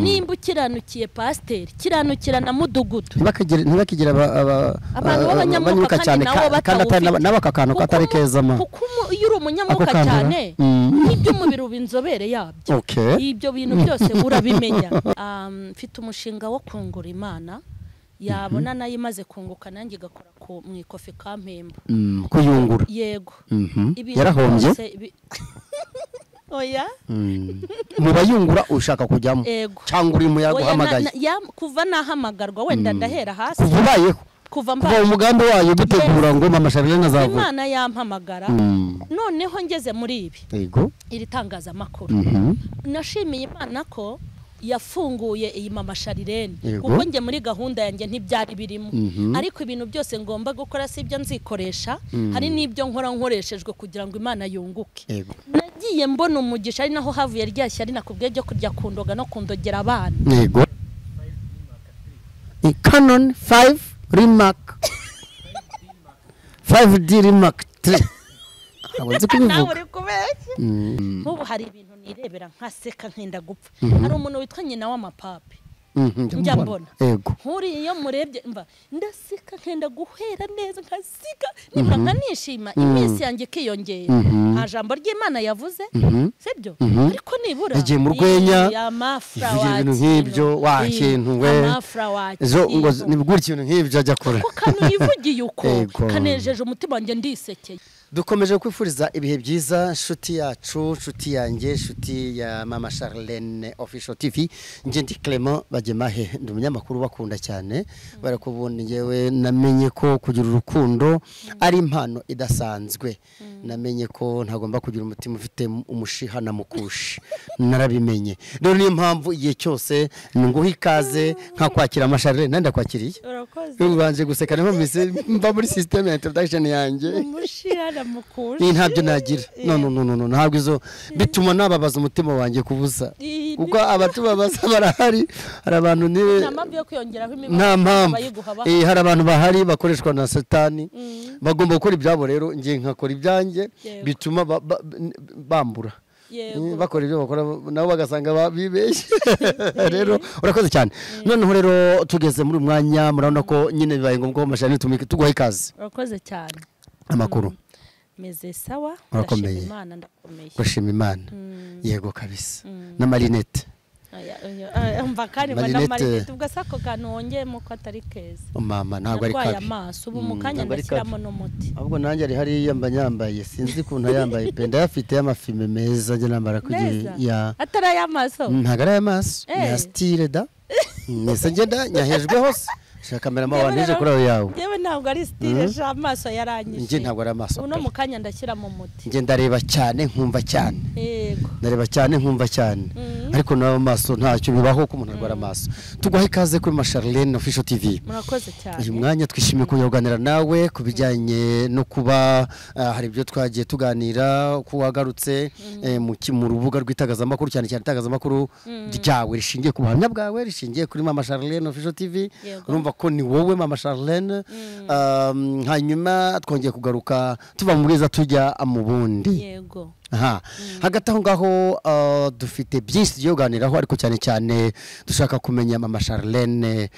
Nimba ukiranukiye pasiteri, kiranukira na mudugudu. Ntibakigira abantu b'abanyamwuka cyane kandi nabo aka kantu katari keza ma. Kuko iyo uri umunyamwuka cyane n'iby'umubiri uba inzobere yabyo. Ibyo bintu byose urabimenya. Mfite umushinga wo kungura Imana, yabona nayo imaze kunguka nanjye igakora mu ikofi kampemba. Kuyungura. Yego. Yarahombye. Oya. Mu bayungura ushaka kujyamo cyangwa uri mu yaguhamagaye? Kuva nahamagarwa wenda ndahera hasi. Kuva ubayeho. Kuva mbaye. Umugambi wayo gutegura ngo Mama Charlene azavuka. Imana yampamagara. Noneho ngeze muri ibi. Yego. Iri tangazamakuru. Nashimiye Imana ko yafunguye iyi Mama Charlene, kuko njye muri gahunda yanjye ntibyari birimo, ariko ibintu byose ngomba gukora si ibyo nzikoresha, hari n'ibyo nkora nkoreshejwe kugira ngo Imana yunguke. Nagiye mbona umugisha, ari naho havuye rya shyari nakubwiye ryo kujya kundoga no kundogera abana. Yego. Canon 5 Remark 5D Remark 3. Ntabwo kubivuga. Nk'ubu hari ibintu nirebera nkaseka nkenda gupfa. Hari umuntu witwa nyina w'amapape. Njya mbona. Nkuri iyo murebye mva ndaseka nkenda guhera neza nkaseka nibura nkanishima iminsi yanjye ikiyongera. Nta jambo ry'Imana yavuze, sibyo? Ariko nibura yagiye mu rwenya, ivugira ibintu nk'ibyo wa kintu we. Zo ngo nibwo ikintu nk'ibyo ajya akora. Kuko kanu yivugiye uko kanejeje umutima wanjye ndisekeye. Dukomeje kwifuriza ibihe byiza nshuti yacu, nshuti yanjye, nshuti ya Mama Charlene Official TV. Nje ndi Clement Bagemahe, ndi umunyamakuru bakunda cyane. Barakubona ngewe namenye ko kugira urukundo ari impano idasanzwe. Namenye ko ntagomba kugira umutima ufite umushiha na mukushi. Narabimenye. Rero niyo mpamvu igihe cyose nguha ikaze nkakwakira Mama Charlene, nanda kwakiriye. Urakoze. Ubanje guseka niho mise mva muri system ya introduction yanjye. Umushiha ni ntabyo nagira. No no no no, ntabwo izo bituma nababaza umutima wanjye kubusa, kuko abatubabaza barahari. Hari abantu nta mpamvu yo kwiyongeraho imibabaro bayiguha. Hari abantu bahari bakoreshwa na Satani, bagomba gukora ibyabo. Rero ngiye nkakora ibyanjye bituma bambura bakora ibyo bakora nabo bagasanga bibeshye. Rero urakoze cyane. Noneho rero tugeze muri umwanya, murabona ko nyine bibaye ngombwa ko Mama tumike tuguha ikaze. Urakoze cyane. Amakuru meze sawa, urakomeye. Imana ndakomeye. Gushima Imana. Yego kabisa. Na marinette. Mva kandi na marinette ubwo sako kantu wongeyemo ko atari keza. Mama ntabwo ari kabi. Amaso ubu mukanya ndashyiramo n'umuti. Ahubwo nanjye ari hariya mba nyambaye, sinzi kuntu yambaye pe, ndayafite y'amafime meza njye nambara kugira ya. Atari ay'amaso. Ntabwo ari ay'amaso. Ni style da. Nese ngenda nyahejwe hose. Shaka kamera mawanije kuri ayo yawe. Yewe ntabwo ari style sha, amaso yaranyishe. Nje ntabwo ari amaso. Uno mukanya ndashyira mu muti. Nje ndareba cyane nkumva cyane. Yego. Ndareba cyane nkumva cyane. Ariko nawe amaso ntacyo bibaho ko umuntu arwara amaso. Tuguha ikaze kuri Mama Charlene Official TV. Murakoze cyane. Uyu mwanya twishimiye kuganira nawe kubijyanye no kuba hari ibyo twagiye tuganira ko wagarutse mu rubuga rw'itagazamakuru, cyane cyane itagazamakuru ryawe rishingiye ku buhamya bwawe, rishingiye kuri Mama Charlene Official TV. Urumva ko ni wowe Mama Charlene. Hanyuma twongeye kugaruka tuva mu bwiza tujya mu bundi. Yego. Aha. Hagati aho ngaho dufite byinshi tugiye kuganiraho, ariko cyane cyane dushaka kumenya Mama Charlene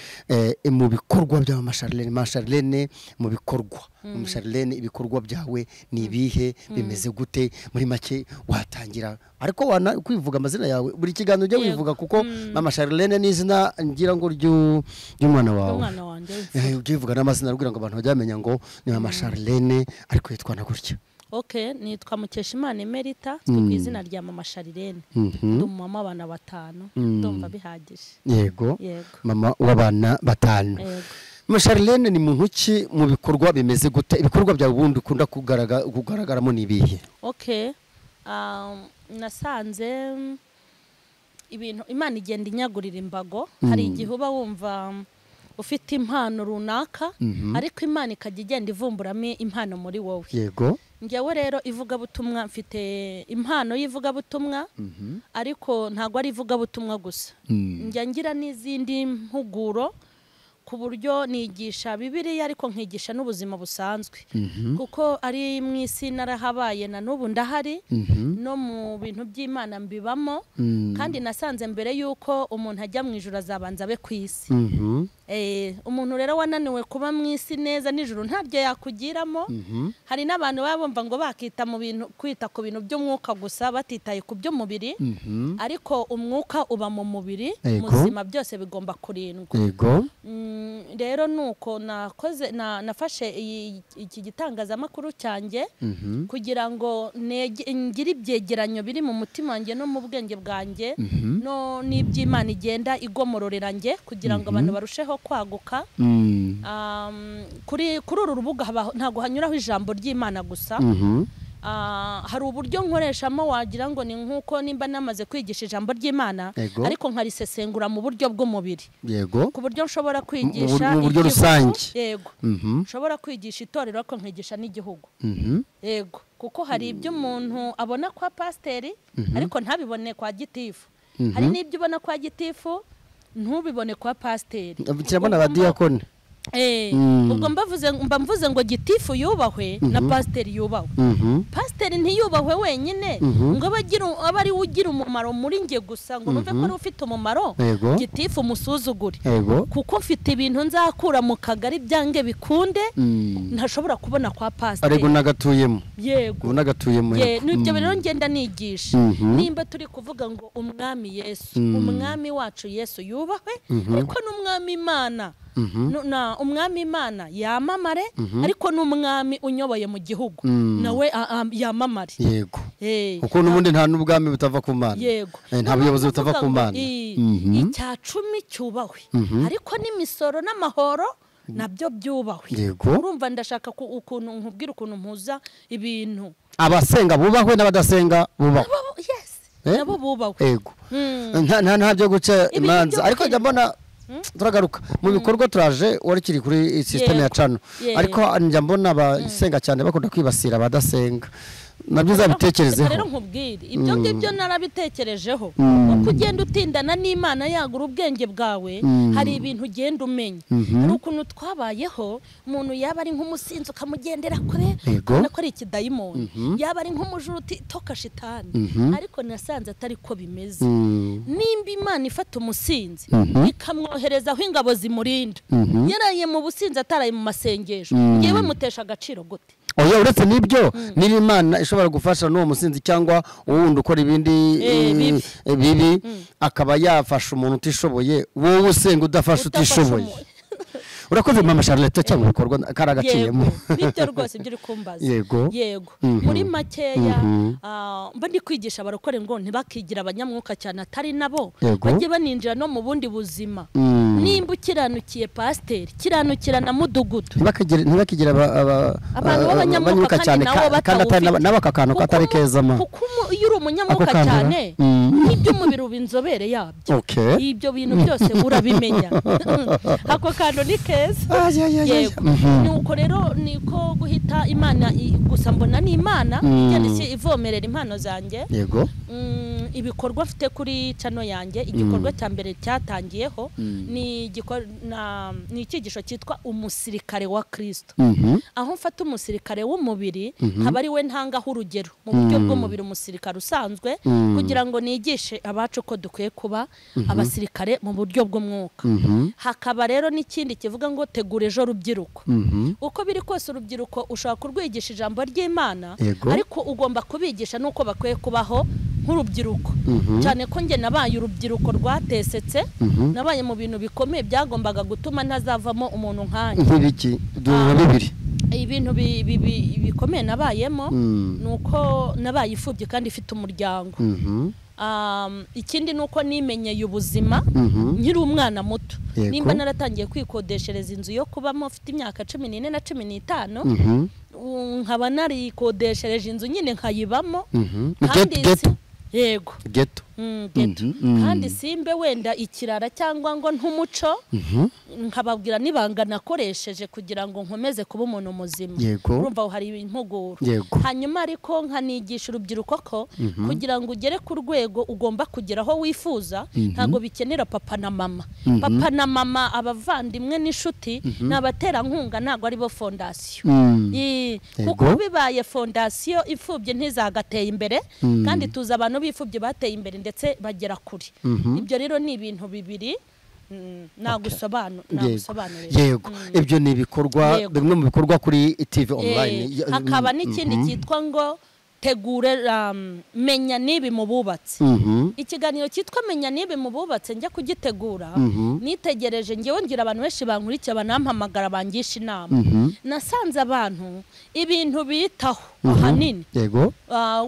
mu bikorwa bya Mama Charlene. Mama Charlene mu bikorwa. Mama Charlene ibikorwa byawe ni ibihe, bimeze gute? Muri make watangira, ariko wana kwivuga amazina yawe buri kiganiro ujye wivuga, kuko Mama Charlene ni izina ngira ngo ry'umwana wawe. Umwana wanjye. Ujye wivuga n'amazina kugira ngo abantu bajye bamenya ngo ni Mama Charlene ariko yitwa na gutya. Okay, nitwa Mukeshimana Emerita, ku izina rya Mama Charlene. Ndi umumama w'abana batanu, ndumva bihagije. Yego. Mama w'abana batanu. Yego. Mama Charlene ni muntu ki mu bikorwa bimeze gute? Ibikorwa byawe ubundi ukunda kugaragaramo ni ibihe? Okay. Nasanze ibintu Imana igenda inyagurira imbago. Hari igihe uba wumva ufite impano runaka, ariko Imana ikajya igenda ivumburamo impano muri wowe. Yego. Njyewe rero ivugabutumwa, mfite impano y'ivugabutumwa, ariko ntago ari ivugabutumwa gusa. Njya ngira n'izindi mpuguro Ku buryo nigisha Bibiliya ariko nkigisha n'ubuzima busanzwe, kuko ari mu isi narahabaye na n'ubu ndahari, no mu bintu by'Imana mbibamo, kandi nasanze mbere yuko umuntu ajya mu ijuru azabanza abe ku isi. Umuntu rero wananiwe kuba mu isi neza nijoro ntabyo yakugiramo. Hari n'abantu baba bumva ngo bakita mu bintu, kwita ku bintu by'umwuka gusa batitaye ku by'umubiri, ariko umwuka uba mu mubiri muzima, byose bigomba kurindwa. Rero nuko nakoze nafashe iki gitangazamakuru cyanjye kugira ngo ngire ibyegeranyo biri mu mutima wanjye no mu bwenge bwanjye no n'iby'Imana igenda igomororera nge, kugira ngo abantu barusheho kwaguka. Kuri uru rubuga ntago hanyuraho ijambo ry'Imana gusa. Hari uburyo nkoreshamo wagira ngo ni nkuko nimba namaze kwigisha ijambo ry'Imana ariko nkarisesengura mu buryo bw'umubiri. Yego. Ku buryo nshobora kwigisha mu buryo rusange. Yego. Nshobora kwigisha itorero ariko nkigisha n'igihugu. Yego. Kuko hari ibyo umuntu abona kwa pasteri ariko ntabibone kwa gitifu. Hari n'ibyo ubona kwa gitifu ntubibone kwa pasteri. Kirabona abadiyakoni. Ubwo mvuze ngo gitifu yubahwe na pasteri yubahwe. Pasteri ntiyubahwe wenyine ngo abe ari ugira umumaro muri nge gusa, ngo numve ko ari ufite umumaro, gitifu musuzugure. Kuko mfite ibintu nzakura mu kagari byange bikunde ntashobora kubona kwa pasteri. Ariko nagatuyemo. Yego. Nagatuyemo. Nibyo rero ngenda nigisha. Nimba turi kuvuga ngo umwami Yesu, umwami wacu Yesu yubahwe, ariko n'umwami Imana. Na umwami Imana yamamare, ariko n'umwami unyoboye mu gihugu nawe yamamare. Yego. Kuko n'ubundi nta n'ubwami butava ku Mana. Yego. Nta buyobozi butava ku Mana. Icya cumi cyubahwe, ariko n'imisoro n'amahoro nabyo byubahwe. Urumva ndashaka ukuntu nkubwira ukuntu mpuza ibintu. Abasenga bubahwe n'abadasenga bubahwe. Yes. Nabo bubahwe. Yego. Nta byo guca imanza, ariko njya mbona turagaruka mu bikorwa turaje wari kiri kuri system ya cano, ariko njya mbona abasenga cyane bakunda kwibasira abadasenga, nabyo uzabitekerezeho. Rero nkubwire ibyo ngibyo narabitekerejeho. Uko ugenda utindana n'Imana yagura ubwenge bwawe, hari ibintu ugenda umenya. Hari ukuntu twabayeho umuntu yaba ari nk'umusinzi ukamugendera kure ubona ko ari ikidayimoni, yaba ari nk'umujura uti toka shitani, ariko nasanze atari ko bimeze. Nimba Imana ifata umusinzi ikamwohereza aho ingabo zimurinda, yaraye mu businzi ataraye mu masengesho, ngewe mutesha agaciro gute? Oya, uretse n'ibyo niba Imana ishobora gufasha n'uwo musinzi cyangwa uwundi ukora ibindi bibi akaba yafasha umuntu utishoboye, wowe usenga udafasha utishoboye. Urakoze Mama Charlotte cyangwa ibikorwa karagaciyemo. Nibyo rwose ibyo uri kumbaza. Yego. Yego. Muri makeya mba ndi kwigisha abarokore ngo ntibakigira abanyamwuka cyane atari nabo, bajye baninjira no mu bundi buzima. Nimba ukiranukiye pasiteri, kiranukira na mudugudu. Ntibakigira abantu b'abanyamwuka cyane kandi atari nabo akantu katari keza ma. Kuko iyo uri umunyamwuka cyane n'iby'umubiri uba inzobere yabyo. Ibyo bintu byose urabimenya. Ako kantu ni keza. Yego. Nuko rero niko guhita Imana gusa mbona ni Imana igenda ivomerera impano zanjye. Yego. Ibikorwa mfite kuri channel yanjye, igikorwa cya mbere cyatangiyeho ni icyigisho cyitwa umusirikare wa Kristo. Aho mfata umusirikare w'umubiri nkaba ari we ntangaho urugero mu buryo bw'umubiri, umusirikare usanzwe, kugira ngo nigishe abacu ko dukwiye kuba abasirikare mu buryo bw'umwuka. Hakaba rero n'ikindi kivuga ngo tegura ejo rubyiruko. Uko biri kose urubyiruko ushobora kurwigisha ijambo ry'Imana, ariko ugomba kubigisha nuko bakwiye kubaho nk'urubyiruko. Cyane ko nge nabaye urubyiruko rwatesetse, nabaye mu bintu bikomeye byagombaga gutuma ntazavamo umuntu nkanjye. Nk'ibiki? Bibiri. Ibintu bikomeye nabayemo nuko nabaye imfubyi kandi ifite umuryango. Ikindi nuko nimenyeye ubuzima nkiri umwana muto. Nimba naratangiye kwikodeshereza inzu yo kubamo mfite imyaka 14 na 15, nkaba narikodeshereje inzu nyine nkayibamo. Kandi yego ghetto. Ghetto. Kandi simbe wenda ikirara cyangwa ngo ntumuco, nkababwira nibanga nakoresheje kugira ngo nkomeze kuba umuntu muzima. Urumva hari impuguro. Hanyuma ariko nkanigisha urubyiruko ko kugira ngo ugere ku rwego ugomba kugeraho wifuza, ntago bikenera papa na mama. Papa na mama, abavandimwe n'inshuti n'abaterankunga ntago ari bo fondasiyo. Kuko bibaye fondasiyo imfubyi ntizagateye imbere, kandi tuzi abantu b'imfubyi bateye imbere ndetse bagera kure. Ibyo rero ni ibintu bibiri nagusobanurira. Yego, ibyo ni ibikorwa bimwe mu bikorwa kuri TV online. Hakaba n'ikindi cyitwa ngo tegure menya nibi mu bubatse. Ikiganiro cyitwa menya nibi mu bubatse njya kugitegura, nitegereje ngewe ngira abantu benshi bankurikiye banampamagara bangisha inama. Nasanze abantu ibintu bitaho ahanini. Yego.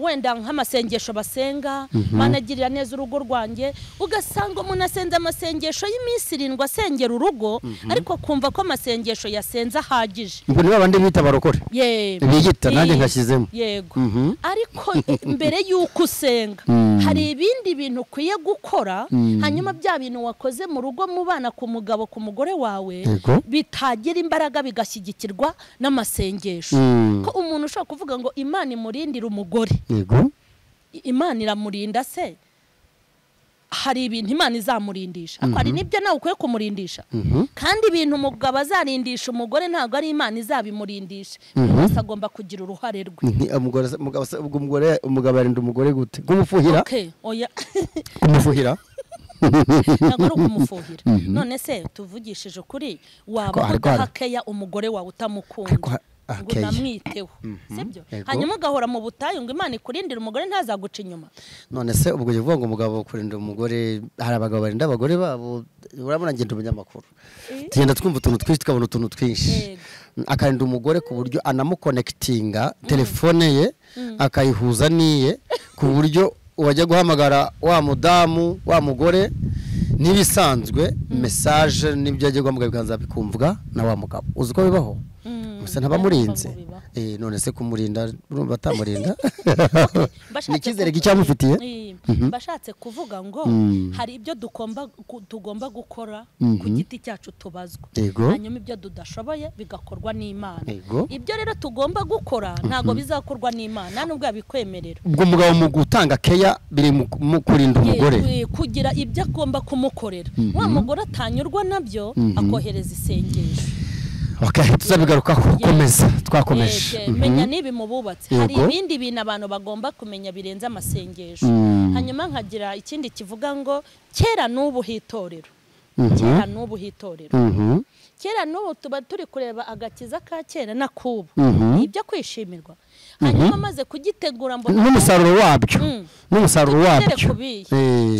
Wenda nk'amasengesho basenga, managirira neza urugo rwanjye, ugasanga umuntu asenze amasengesho y'iminsi 7 asengera urugo, ariko kumva ko amasengesho yasenze ahagije. Ngo niba abandi bita barokore. Biyita nanjye nkashyizemo. Yego. Ariko mbere y'uko usenga hari ibindi bintu ukwiye gukora, hanyuma bya bintu wakoze mu rugo mu bana, ku mugabo, ku mugore wawe, bitagira imbaraga bigashyigikirwa n'amasengesho. Ko umuntu ushobora kuvuga ngo Imana imurindira umugore. Yego. Imana iramurinda se? Hari ibintu Imana izamurindisha, ariko hari n'ibyo nawe ukwiye kumurindisha. Kandi ibintu umugabo azarindisha umugore ntabwo ari Imana izabimurindisha. Buri wese agomba kugira uruhare rwe. Umugabo arinda umugore gute? Kumufuhira? Okay, oya. Kumufuhira? Ntabwo ari ukumufuhira. None se tuvugishije ukuri, waba udahakeya umugore wawe utamukunda ngo namwiteho, sibyo? Hanyuma ugahora mu butayu ngo Imana ikurindire umugore ntazaguca inyuma. None se ubwo uvuga ngo umugabo kurinda umugore, hari abagabo barinda abagore babo. Urabona ngenda umunyamakuru, tugenda twumva utuntu twinshi, tukabona utuntu twinshi. Akarinda umugore ku buryo anamukonekitinga telefone ye akayihuza niye, ku buryo wajya guhamagara wa mudamu wa mugore nibisanzwe message nibyo ajya guhamagara bikanza bikumvwa na wa mugabo. Uzi ko bibaho? Musa ntabamurinze. None se kumurinda urumva atamurinda? Ni icyizere gicyamufitiye. Bashatse kuvuga ngo hari ibyo tugomba gukora ku giti cyacu tubazwa, hanyuma ibyo tudashoboye bigakorwa n'Imana. Ibyo rero tugomba gukora ntago bizakorwa n'Imana nubwo yabikwemerera. Ubwo umugabo mu gutanga keya biri mu kurinda umugore, kugira ibyo agomba kumukorera. Wa mugore atanyurwa nabyo akohereza isengesho. Okay, tuzabigarukaho. Komeza, twakomeje. Menya nibi mu bubatse. Hari ibindi bintu abantu bagomba kumenya birenze amasengesho. Hanyuma nkagira ikindi kivuga ngo kera n'ubu hitorero. Kera n'ubu hitorero. Kera n'ubu tuba turi kureba agakiza ka kera na kubu. Ibyo kwishimirwa. Hanyuma maze kugitegura mbona n'umusaruro wabyo. N'umusaruro wabyo.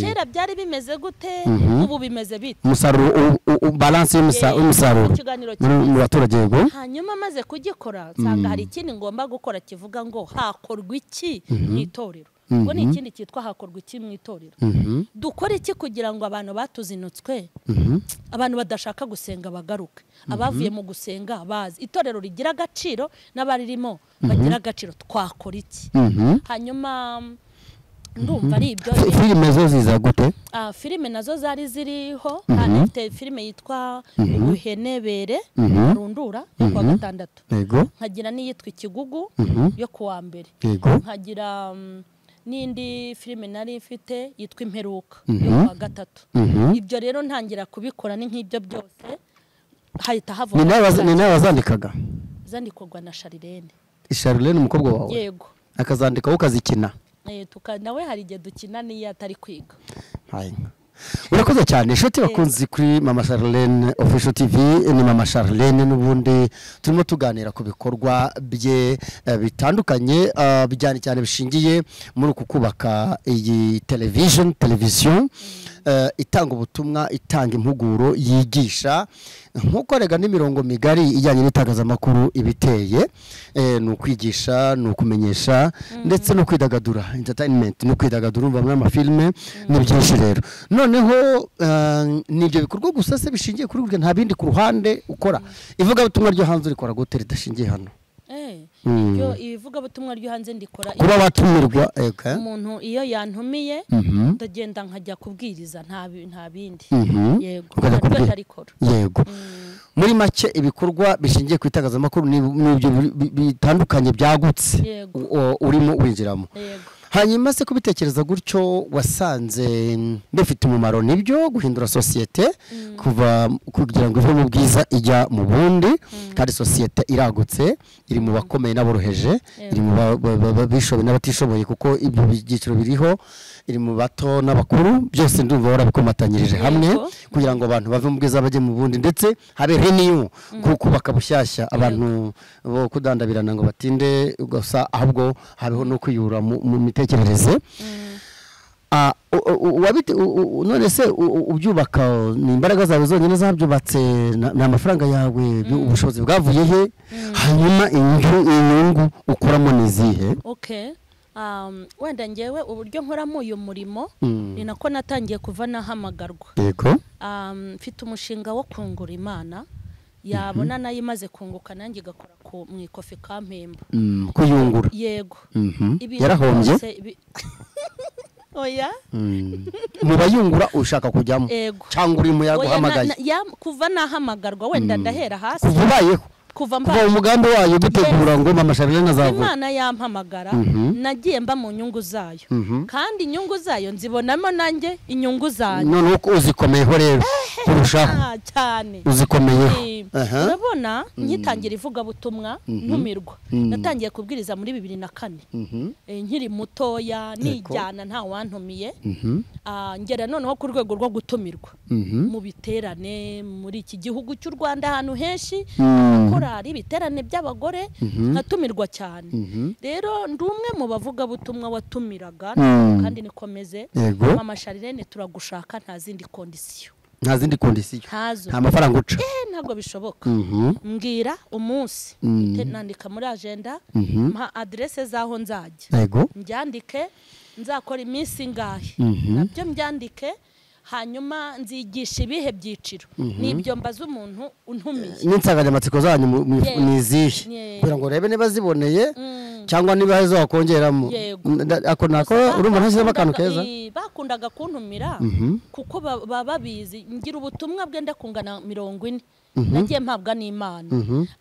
Kera byari bimeze gute, ubu bimeze bite? Umusaruro, balance y'umusaruro mu baturage. Yego. Hanyuma maze kugikora nsanga hari ikindi ngomba gukora kivuga ngo hakorwa iki mu itorero. Ubwo ni ikindi cyitwa hakorwa iki mu itorero. Dukora iki kugira ngo abantu batuzinutswe, abantu badashaka gusenga bagaruke, abavuye mu gusenga bazi itorero rigira agaciro n'abaririmo bagira agaciro, twakora iki? Hanyuma ndumva ari ibyo. Filime zo ziza gute? Filime nazo zari ziriho. Mfite filime yitwa Ubuhenebere Rundura yo kuwa gatandatu. Nkagira n'iyitwa Ikigugu yo kuwa mbere. Nkagira n'indi filime nari mfite yitwa Imperuka yo kuwa gatatu. Ibyo rero ntangira kubikora ni nk'ibyo byose hahita havuka. Ni nawe wazandikaga? Zandikwaga na Charlene. Charlene umukobwa wawe? Yego. Akazandika ukazikina? Nawe hari igihe dukina niyo atari kwiga. Urakoze cyane inshuti bakunzi kuri Mama Charlene Official TV. Ni Mama Charlene n'ubundi turimo tuganira ku bikorwa bye bitandukanye, bijyanye cyane bishingiye muri uku kubaka iyi television itanga ubutumwa, itanga impuguro, yigisha nkuko rega n'imirongo migari ijyanye n'itangazamakuru ibiteye, ni ukwigisha, ni ukumenyesha ndetse no kwidagadura, entertainment, no kwidagadura umva muri amafilme ni byinshi. Rero noneho nibyo bikorwa gusa se bishingiye kuri burya, nta bindi ku ruhande ukora? Ivugabutumwa ryo hanze urikora gute ridashingiye hano? Iyo ivugabutumwa ryo hanze ndikora kuba watumirwa. Umuntu iyo yantumiye ndagenda nkajya kubwiriza, nta bindi. Yego, ndarikora. Yego. Muri make ibikorwa bishingiye ku itangazamakuru n'ibyo bitandukanye byagutse urimo winjiramo. Hanyuma se kubitekereza gutyo wasanze bifite umumaro nibyo guhindura sosiyete kuva kugira ngo ive mu bwiza ijya mu bundi, kandi sosiyete iragutse iri mu bakomeye n'aboroheje, iri mu bishoboye n'abatishoboye, kuko ibyo byiciro biriho, iri mu bato n'abakuru, byose ndumva warabikomatanyirije hamwe kugira ngo abantu bave mu bwiza bajye mu bundi, ndetse habe renew kubaka bushyashya abantu bo kudandabirana ngo batinde gusa, ahubwo habeho no kwiyura mu mitekerereze. None se ubyubaka ni imbaraga zawe zonyine zabyubatse, ni amafaranga yawe, ubushobozi bwavuye he? Hanyuma inyungu ukuramo ni izihe? Okay. Wenda ngewe uburyo nkoramo uyu murimo ni nako natangiye kuva nahamagarwa. Yego. Mfite umushinga wo kungura Imana, yabona nayo imaze kunguka nanjye igakora mu ikofi kampemba. Kuyungura. Yego. Yarahombye? Oya. Mu bayungura ushaka kujyamo cyangwa uri mu yaguhamagaye? Kuva nahamagarwa wenda ndahera hasi. Kuva ubayeho. Kuva mbaye umugambi wayo gutegura ngo Mama Charlene azavuka. Imana yampamagara, nagiye mba mu nyungu zayo. Kandi inyungu zayo nzibonamo nanjye inyungu zanjye. None uko uzikomeyeho rero kurushaho cyane. Uzikomeyeho. Urabona nkitangira ivugabutumwa ntumirwa. Natangiye kubwiriza muri 2004. Nkiri mutoya nijyana nta wantumiye. Ngera noneho ku rwego rwo gutumirwa mu biterane muri iki gihugu cy'u Rwanda ahantu henshi. Korari ibiterane by'abagore nkatumirwa cyane. Rero ndi umwe mu bavugabutumwa watumiraga kandi nikomeze. Mama Charlene turagushaka, nta zindi condition. Nta zindi condition. Nta mafaranga uca. Ntabwo bishoboka. Mbwira umunsi nandika muri agenda, mpa adresse zaho nzajya. Mbyandike, nzakora iminsi ingahe. Nabyo mbyandike. Hanyuma nzigisha ibihe byiciro nibyo mbaza umuntu untumiye. N'insanganyamatsiko zanyu ni izihe kugira ngo urebe niba ziboneye cyangwa niba hari izo wakongeramo? Ako nako urumva ntashyizemo akantu keza. Bakundaga kuntumira kuko baba babizi ngira ubutumwa bwenda kungana 40 nagiye mpabwa n'Imana,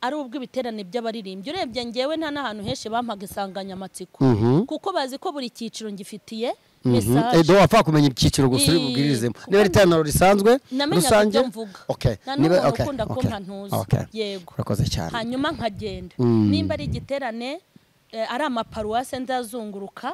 ari ubw'ibiterane by'abaririmbyi. Urebye ngewe nta n'ahantu henshi bampaga insanganyamatsiko kuko bazi ko buri cyiciro ngifitiye message. Edo wapfa kumenya icyiciro gusa uri bubwirizemo. Niba ari iteraniro risanzwe rusange, okay, niba ukunda kumpa ntuzi. Yego. Urakoze cyane. Hanyuma nkagenda. Nimba ari igiterane ari amaparuwase ndazunguruka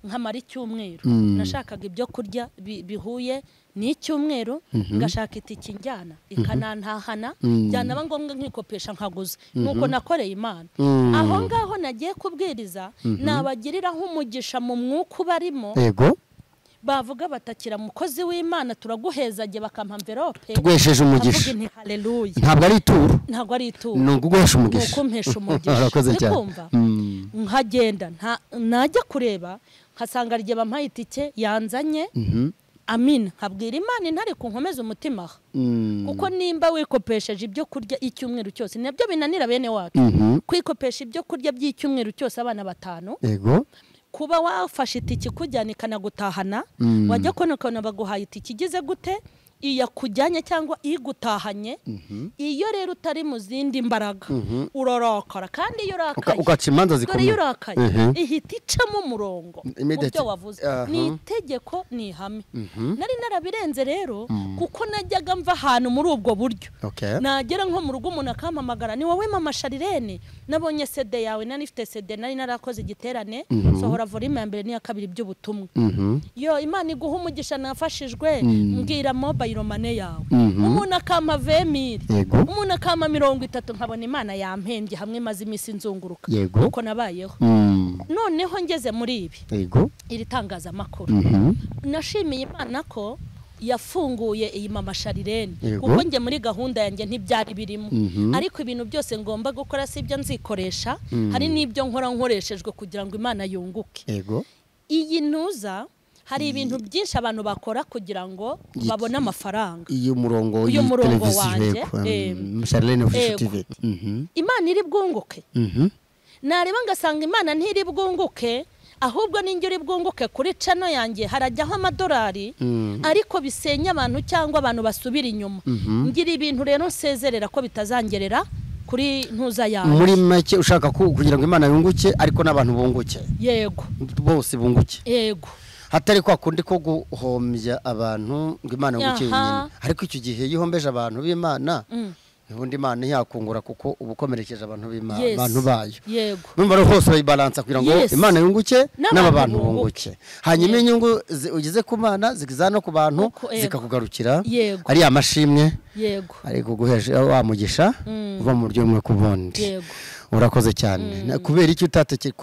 nkamara icyumweru. Nashakaga ibyo kurya bihuye n'icyumweru, ngashaka itiki njyana ikanantahana, byanaba ngombwa nkikopesha nkaguza. Nuko nakoreye Imana. Aho ngaho nagiye kubwiriza nabagiriraho umugisha mu mwuka barimo. Yego. Bavuga batakira mukozi w'Imana turaguhezage, bakampa envelope. Tugwesheje umugisha. Haleluya. Ntabwo ari ituro. Ntabwo ari ituro. Ni uguhesha umugisha. Nukumpesha umugisha. Urakoze cyane. Nkagenda najya kureba nkasanga rye bampaye itike yanzanye. Amina. Nkabwira Imana intare kunkomeza umutima. Kuko nimba wikopesheje ibyo kurya icyumweru cyose, nabyo binanira bene wacu. Kwikopesha ibyo kurya by'icyumweru cyose abana 5. Yego. Kuba wafashe itiki kujyana ikanagutahana, wajya kubona ukabona baguhaye itiki igize gute, iyakujyanye cyangwa igutahanye. Iyo rero utari mu zindi mbaraga urorakara, kandi iyo urakaye ugaca imanza zikomeye. Iyo urakaye ihita icamo umurongo mu byo wavuze. Ni itegeko, ni ihame. Nari narabirenze rero kuko najyaga mva ahantu muri ubwo buryo. Nagera nko mu rugo umuntu akampamagara, ni wowe Mama Charlene, nabonye CD yawe, nari nifite CD, nari narakoze igiterane, sohora volume ya mbere n'iya kabiri by'ubutumwa. Yo Imana iguha umugisha, nafashijwe, mbwira mobile mane yawe. Umuntu akampa 20000, umuntu akampa 30, nkabona Imana yampembye hamwe maze iminsi nzunguruka. Uko nabayeho. Noneho ngeze muri ibi. Iri tangazamakuru. Nashimiye Imana ko yafunguye iyi Mama Charlene, kuko nge muri gahunda yanjye ntibyari birimo. Ariko ibintu byose ngomba gukora si ibyo nzikoresha, hari n'ibyo nkora nkoreshejwe kugira ngo Imana yunguke. Iyi ntuza hari ibintu byinshi abantu bakora kugira ngo babone amafaranga. Iyo murongo wanjye Charlene Official TV. Imana iri bwunguke. Nareba ngasanga Imana ntiri bwunguke, ahubwo ninjye uri bwunguke kuri channel yanjye harajyaho amadolari, ariko bisenya abantu cyangwa abantu basubira inyuma. Ngira ibintu rero nsezerera ko bitazangerera kuri ntuza yawe. Muri make ushaka kugira ngo Imana yunguke ariko n'abantu bunguke. Yego. Bose bunguke. Yego. Hatari kwa kundi ko guhombya abantu ngo Imana yunguke nyine. Ariko icyo gihe yihombeje abantu b'Imana, ubundi Imana yakungura kuko ubukomerekeje abantu b'Imana, abantu bayo. Yego. Numva rero hose bayibalansa kugira ngo Imana yunguke n'aba bantu bunguke. Hanyuma inyungu ugize ku Mana zikiza no ku bantu zikakugarukira. Ari amashimwe. Yego. Ariko guheje wa mugisha uva mu buryo bumwe ku bundi. Yego. Urakoze cyane. Kubera icyo utateke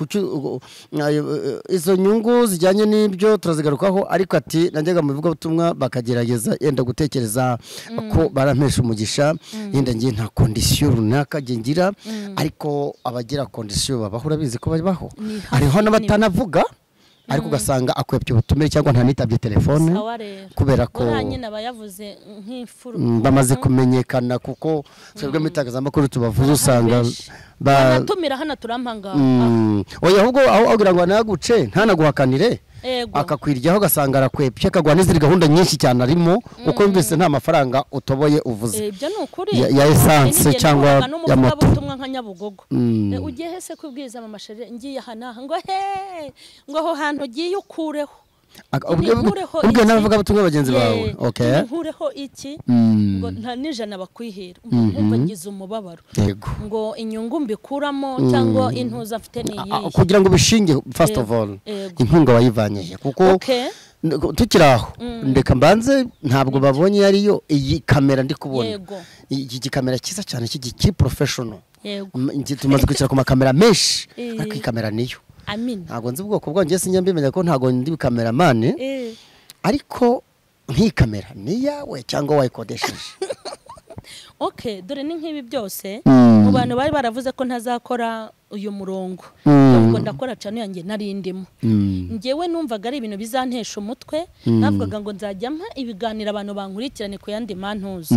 izo nyungu zijyanye n'ibyo turazigarukaho, ariko ati najyaga mu bivuga butumwa bakagerageza yenda gutekereza ko barampesha umugisha, yenda ngiye nta condition runaka ngira, ariko abagira condition babaho urabizi ko babaho. Hariho n'abatanavuga ariko ugasanga akwepye ubutumire cyangwa ntanitabye telefone kubera ko bayavuze nk'imfuru bamaze kumenyekana, kuko twebwe mu itangazamakuru tubavuze usanga banatumira hano turampanga. Oya, ahubwo aho agira ngo anaguce ntanaguhakanire, akakwiryaho ugasanga arakwepye akagwa n'izindi gahunda nyinshi cyane arimo, kuko yumvise nta mafaranga utoboye uvuze. Ibyo ni ukuri ya essence cyangwa ya moto. Ubutumwa nka Nyabugogo ugiye hese kubwiza mama Charlene ngiye aha naha ngo he ngo aho hantu ugiye ukureho ubwo navuga butumwa bagenzi bawe. Okay, nkureho iki ngo nta nijana bakwihera, umva ngize umubabaro ngo inyungu mbikuramo cyangwa intuza mfite ni iyi kugira ngo bishinge. First of all, inkunga wayivanye he? Kuko tukiraho ndeka mbanze ntabwo babonye yariyo iyi kamera ndi kubona, iki gikamera cyiza cyane kiri professional. Tumaze kwicara ku makamera menshi ariko iyi kamera niyo. Amin. Ntabwo nzi ubwoko bwanjye sinjya mbimenya ko ntabwo ndi cameraman, ariko nk'iyi kamera ni yawe cyangwa wayikodesheje? Okay, dore ni nk'ibi byose mu bantu bari baravuze ko ntazakora uyu murongo, ubwo ndakora channel yanjye nari ndimo. Ngewe numvaga ari ibintu bizantesha umutwe, navugaga ngo nzajya mpa ibiganiro abantu bankurikirane ku yandi mantuza.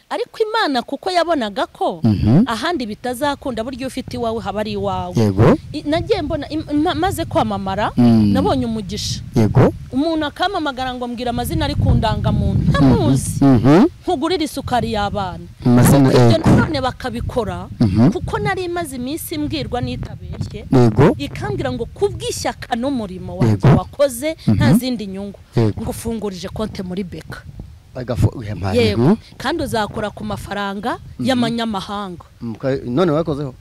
Ariko Imana kuko yabonaga ko ahandi bitazakunda, buryo ufite iwawe haba ari iwawe. Yego. Nagiye mbona maze kwamamara, nabonye umugisha. Yego. Umuntu akamamagara ngo mbwira amazina ari ku ndangamuntu ntamuzi, nkugurira isukari y'abana. None bakabikora kuko nari maze iminsi mbwirwa nitabeshye. Ikambwira ngo kubwishyaka n'umurimo wanjye wakoze nta zindi nyungu, ngo ufungurije konte muri Beka. Yego, kandi uzakora ku mafaranga y'amanyamahanga. None wakozeho?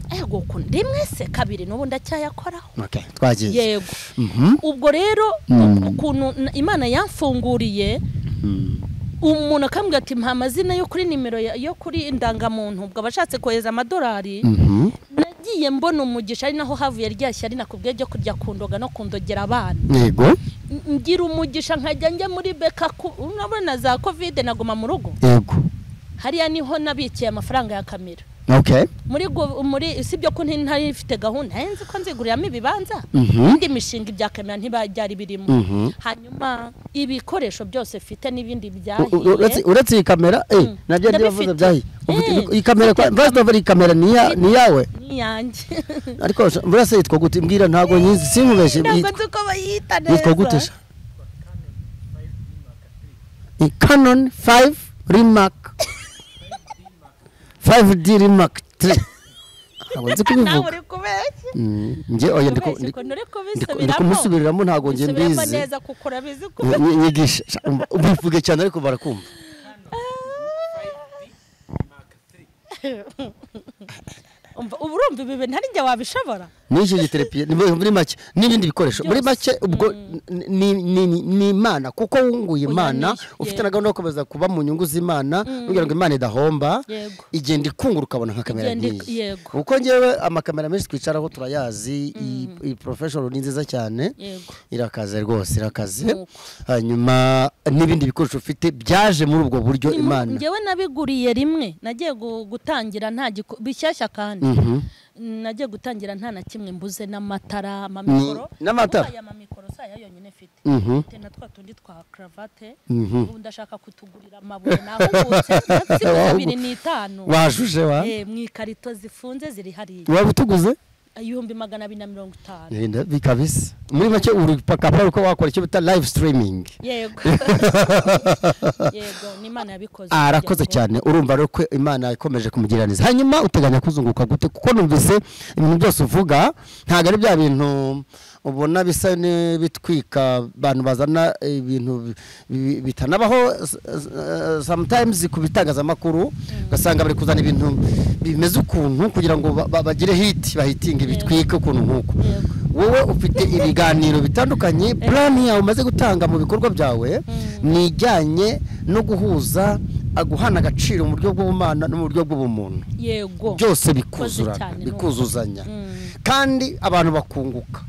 Ego, rimwe se kabiri n'ubu ndacyayakoraho. Okay, twagiye. Yego. Ubwo rero ukuntu Imana yamfunguriye, umuntu akambwira ati mpa amazina yo kuri nimero yo kuri indangamuntu, ubwo abashatse kohereza amadolari, nagiye mbona umugisha. Ari naho havuye rya shyari nakubwiye ryo kurya kundoga no kundogera abana. Yego. Ngira umugisha nkajya njya muri Beka, urabona za Covid naguma mu rugo. Yego. Hariya niho nabikiye amafaranga ya kamera. Okay. Muri sibyo ko ntari ifite gahunda, nzi ko nziguriramo ibibanza, indi mishinga ibya kamera ntibaryari birimo. Hanyuma ibikoresho byose mfite n'ibindi byahiye. Uretse iyi kamera nabyo ndibavuze byahiye. Iyi kamera first of all, iyi kamera ni yawe? Ni yanjye. Ariko murase yitwa gute? Mbwira ntago nyizi, sinkubeshe. Ntabwo nzi uko bayita neza. Yitwa gute? Ni Canon 5 Remark 5D Remark 3. Ntabwo nzi kubivuga. Nge oya ndi kumusubiriramo ntabwo nge mbizi. Nyigisha ubivuge cyane ariko barakumva. Urumva ibi bintu ari njye wabishobora? N'iki giterepiye muri make n'ibindi bikoresho muri make, ubwo ni Imana kuko wunguye Imana, ufite na gahunda yo gukomeza kuba mu nyungu z'Imana kugira ngo Imana idahomba, igenda ikungura ukabona nka kamera ngiyi. Kuko ngewe amakamera menshi twicaraho turayazi, iyi professional ni nziza cyane, irakaze rwose, irakaze. Hanyuma n'ibindi bikoresho ufite byaje muri ubwo buryo Imana. Ngewe nabiguriye rimwe, nagiye gutangira nta bishyashya kandi nagiye gutangira nta na kimwe mbuze, n'amatara, amamikoro, n'amatara aya mamikoro saya yonyine mfite, mfite na twa tundi twa cravate, ubu ndashaka kutugurira amabuye nahubutse 25 wajuje wa mu ikarito zifunze ziri hariya. Waba utuguze? 250,000. Bikabisa muri make uri pakapa uko wakora icyo bita live streaming. Yego. Yego, ni Imana yabikoze. Arakoze cyane, urumva rero ko Imana ikomeje kumugiraneza. Hanyuma uteganya kuzunguka gute? Kuko numvise ibintu byose uvuga ntago ari bya bintu ubona bisa n'ibitwika abantu bazana ibintu bitanabaho sometimes ku bitangazamakuru, ugasanga bari kuzana ibintu bimeze ukuntu kugira ngo bagire hit, bahitinga ibitwika ukuntu nkuko. Wowe ufite ibiganiro bitandukanye, plan yawe umaze gutanga mu bikorwa byawe nijyanye no guhuza, guhana agaciro mu buryo bw'ubumana no mu buryo bw'ubumuntu. Yego, byose bikuzurana, bikuzuzanya, kandi abantu bakunguka.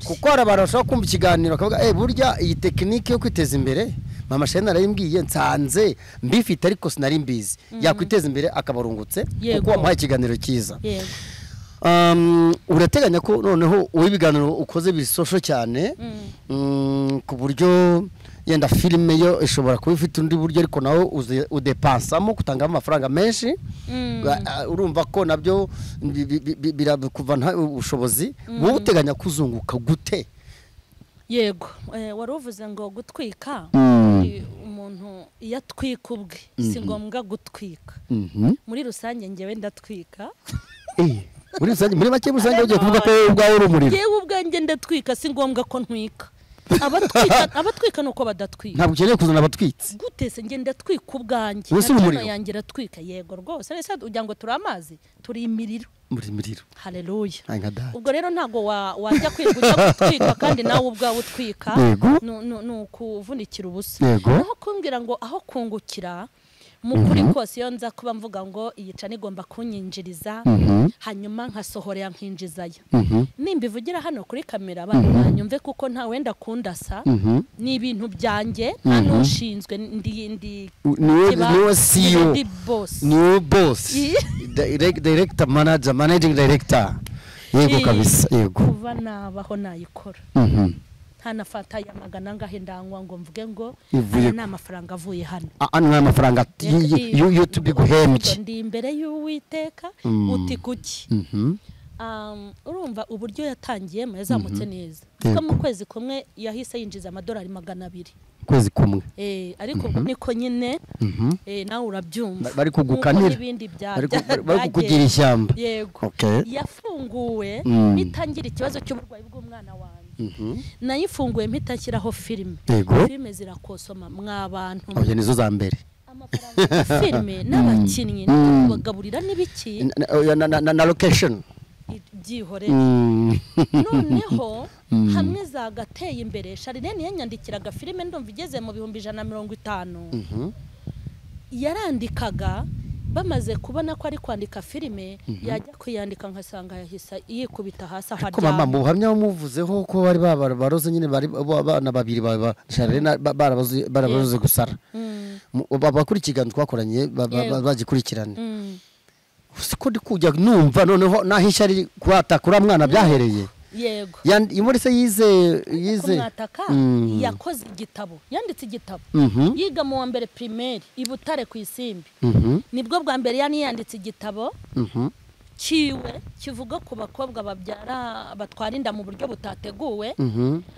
Kuko hari abantu bashobora kumva ikiganiro bakavuga burya iyi tekinike yo kwiteza imbere Mama Charlene narayimbwiye nsanze mbifite ariko sinari mbizi, yakwiteza imbere akabarungutse kuko wamuhaye ikiganiro cyiza. Urateganya ko noneho uwo ibiganiro ukoze bisosho cyane ku buryo yenda filime yo ishobora kuba ifite undi buryo, ariko nawe udepansamo kutangamo amafaranga menshi, urumva ko nabyo birakuvana ubushobozi. Wowe uteganya kuzunguka gute? Yego, wari uvuze ngo gutwika, umuntu iyo atwika ubwe si ngombwa gutwika. Muri rusange ngewe ndatwika. Muri rusange, muri make rusange ugiye kuvuga ko ubwawe uri umuriro. Yewe ubwanjye ndatwika, si ngombwa ko ntwika. Abatwika nuko badatwika. Ntabwo ukeneye kuzana abatwitsi. Gute se nge ndatwika ubwanjye? Natwe yanjye iratwika. Yego rwose, ese ugira ngo turi amazi, turi imiriro. Muri imiriro. Haleluya. Ubwo rero ntago wajya kwiga ujya gutwika kandi nawe ubwawe utwika, ni ukuvunikira ubusa. Naho kumbwira ngo aho kungukira mu kuri kose, iyo nza kuba mvuga ngo iyi cana igomba kunyinjiriza hanyuma nkasohorera nkinjizaya, nimbivugira hano kuri kamera abantu banyumve kuko nta wenda kundasa, ni ibintu byanjye, nta n'ushinzwe, ndi niwe CEO, niwe boss, director, manager, managing director. Yego kabisa, yego. Kuva nabaho nayikora ntanafata ya magana ngahe ndangwa ngo mvuge ngo ni amafaranga avuye hano. Ano ni amafaranga YouTube iguhembye. Ndi imbere y'Uwiteka uti kuki? Urumva uburyo yatangiyemo yazamutse neza. Kuko mu kwezi kumwe yahise yinjiza amadolari 200. Kwezi kumwe. Ariko niko nyine nawe urabyumva. Bari kugukanira. Bari kukugira ishyamba. Yego. Yafunguwe bitangira ikibazo cy'uburwayi bw'umwana wanjye. Nayifunguye mpita nshyiraho filime. Filime zirakosoma mwabantu. Oya nizo za mbere. Amafaranga filime n'abakinnyi n'ubagaburira n'ibiki na location byihorere. Noneho hamwe zagateye imbere, Charlene yanyandikiraga filime ndumva igeze mu 150,000. Yarandikaga, bamaze kubona ko ari kwandika filime, yajya kuyandika nkasanga yahisa yikubita hasi aho aryamye. Mama mu buhamya bamuvuzeho ko bari baroze nyine, bari abana babiri ba Charlene barabaroze gusara. Bakuri ikiganiro twakoranye bagikurikirana. Siko ndi kujya numva noneho naho ishyari kwatakura mwana byahereye. Yego. Muri se yize kumwataka, yakoze igitabo, yanditse igitabo. Yiga mu wa mbere primaire i Butare ku Isimbi. Nibwo bwa mbere yani yanditse igitabo kiwe kivuga ku bakobwa babyara batwara inda mu buryo butateguwe,